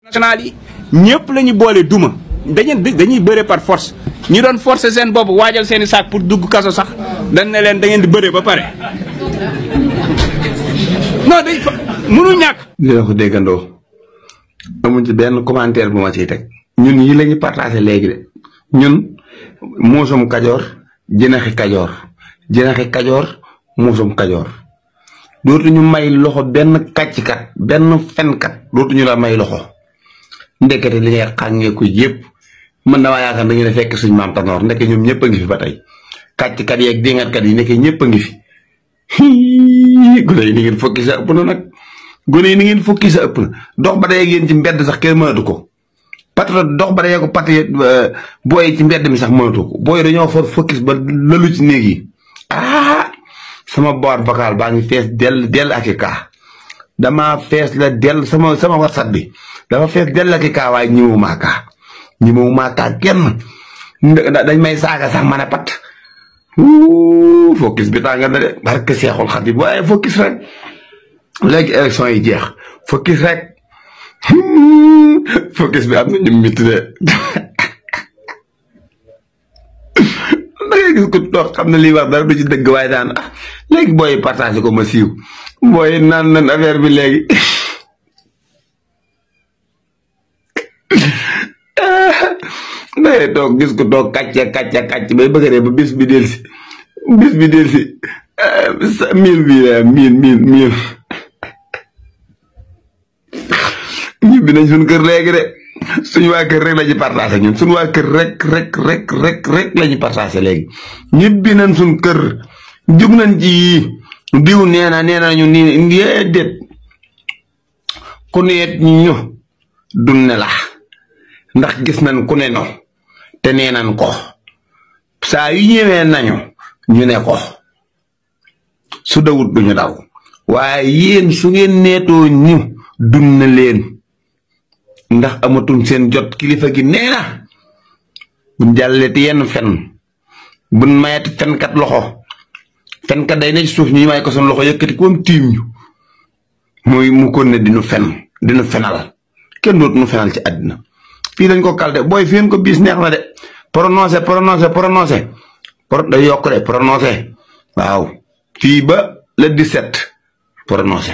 national yi ñëpp la ñu boole duma dañuy bëre par force ñi doon forcer seen bopp waajal seen i saak pour dugg kaso sax dañ ne leen da ngeen di bëre ba pare non dañ fa mënu ñàkk. dina ko déggandoo amuñ ci benn commentaire bu ma ciy teg ñun yi la ñu partagé léegi de ñun muusum kajoor jinaxi kajoor muusum kajoor dootuñu may loxo benn kàcckat benn fenkat dootuñu la may loxo. ndekete li ngay xàngeeku yëpp mën na waa yaakaar dañu ne fekk suñ maam Tanor ndeke ñoom ñëpp a ngi fi ba tey kàcckat yeeg déngatkat yi nekkee ñëpp a ngi fi gone yi ni ngeen fokki sa ëpp na nag gone yi ni ngeen fokki sa ëpp na dox ba dayee yéen ci mbedd sax kenn mënatu ko patriote dox ba dayee ko patriote booy ci mbedd mi sax mënatu ko booy dañoo for focus ba lalu ci néeg yi sama boîte vocale baa ngi fees dell ak i kaa dama fees la dell sama WhatsApp bi dafa fees dell ak i kaa waaye ñëwuma kaa kenn dañ may saaga sax ma ne pat focus bi tàng na de barke Seexul Xadiim waaye focus rek léegi élection yi jeex focus rek focus bi am na ñu mitti de da ngay gis ko toog xam ne lii wax dara du ci dëgg waaye daan léegi booy partagé ko ma siiw booy naan nan affaire bi léegi day toog gis ko toog kàcc bay bëgg a dee ba bis bi delsi mille ñibbi nañ suñ kër léegi de suñu waa kër rek la ñu partagé ñun suñu waa kër rek la ñu partagé léegi ñibbi nañ suñ kër jug nañ ci diw nee na ñu nii déet ku neet ñu dun ne la ndax gis nañ ku ne no te nee nañ ko saa yu ñëwee nañu ñu ne ko su dawut duñu daw waaye yéen su ngeen neetoo ñu dun na leen ndax amatuñ seen jot kilifa gi nee na buñ jàlleti yenn fen buñ mayeti fenkat loxo fenkat day ne ci suuf ñu may ko seen loxo yëkkati ko tiim ñu mooy mu kon ne dinu fenal kenn dootu nu fenal ci àddina fii lañ ko kalde booy fi ngeen ko bis neex na de prononcé day yokk de prononcé waaw fii ba le 17 prononcé